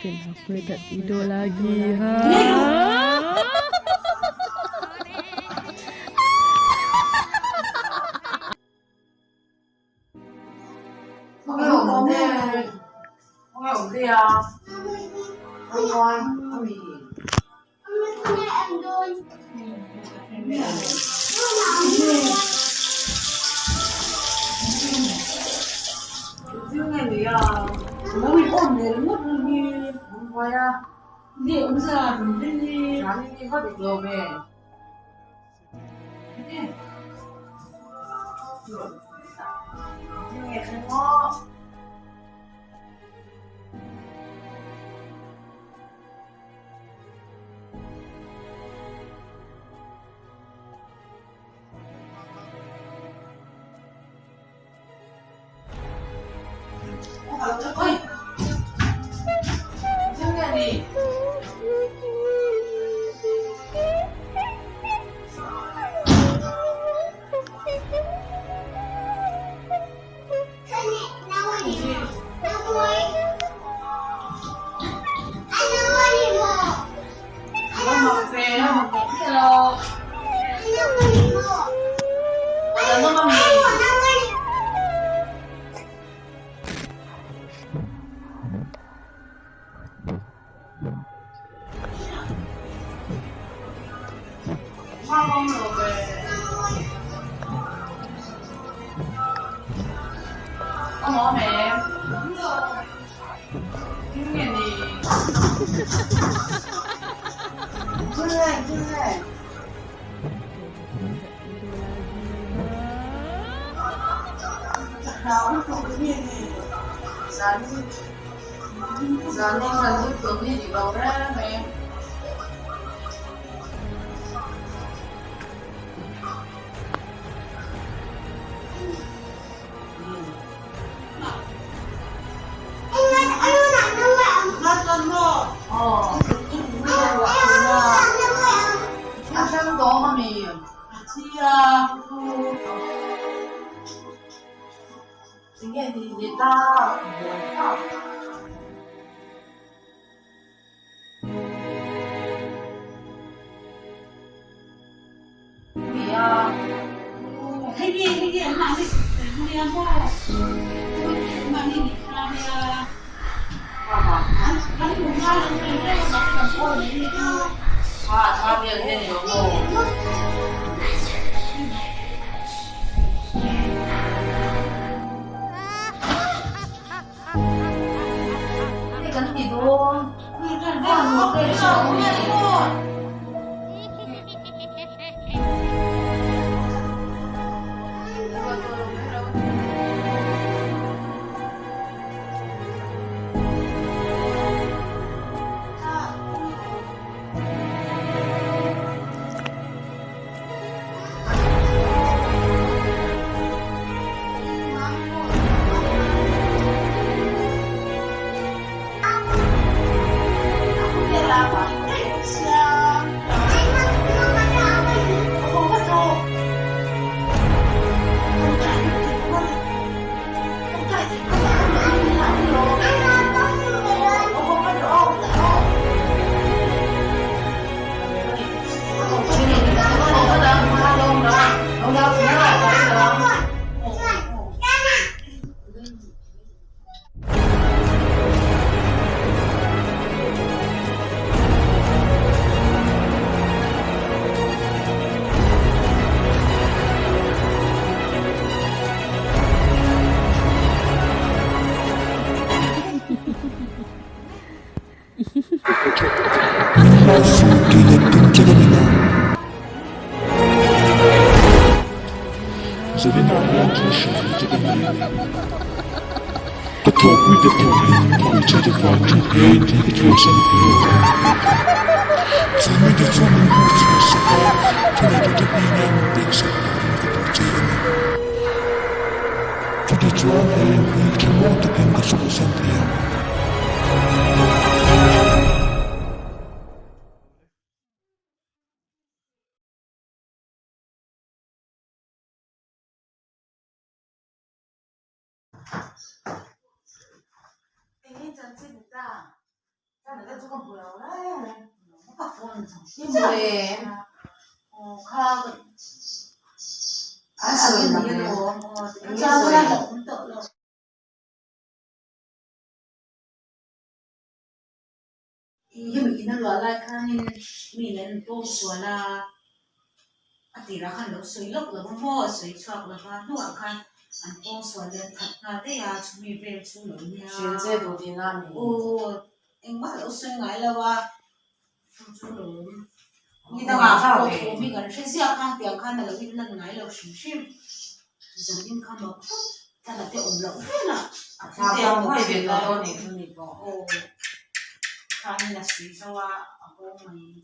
Kenapa tak tidur lagi ha? Hemi in a luah lai khanin mi in an pawngsual a, a tirah khan lo sawi lawk lo va maw, sawi chhuak lo va, hnuah khan an pawngsual leh an that nghal daih a, chumi vel chu lo nia. Aw engmah lo sawi ngai lo a, chu chu lo ni dangah pawh thawm hi kan hre ziah khan tiang khan a lo inlan ngai lo hrim hrim, zanin kha mak phawt thlan te awm loh vel a, a thil te a awm thin a, aw khanin a sui zo a, a bo mai.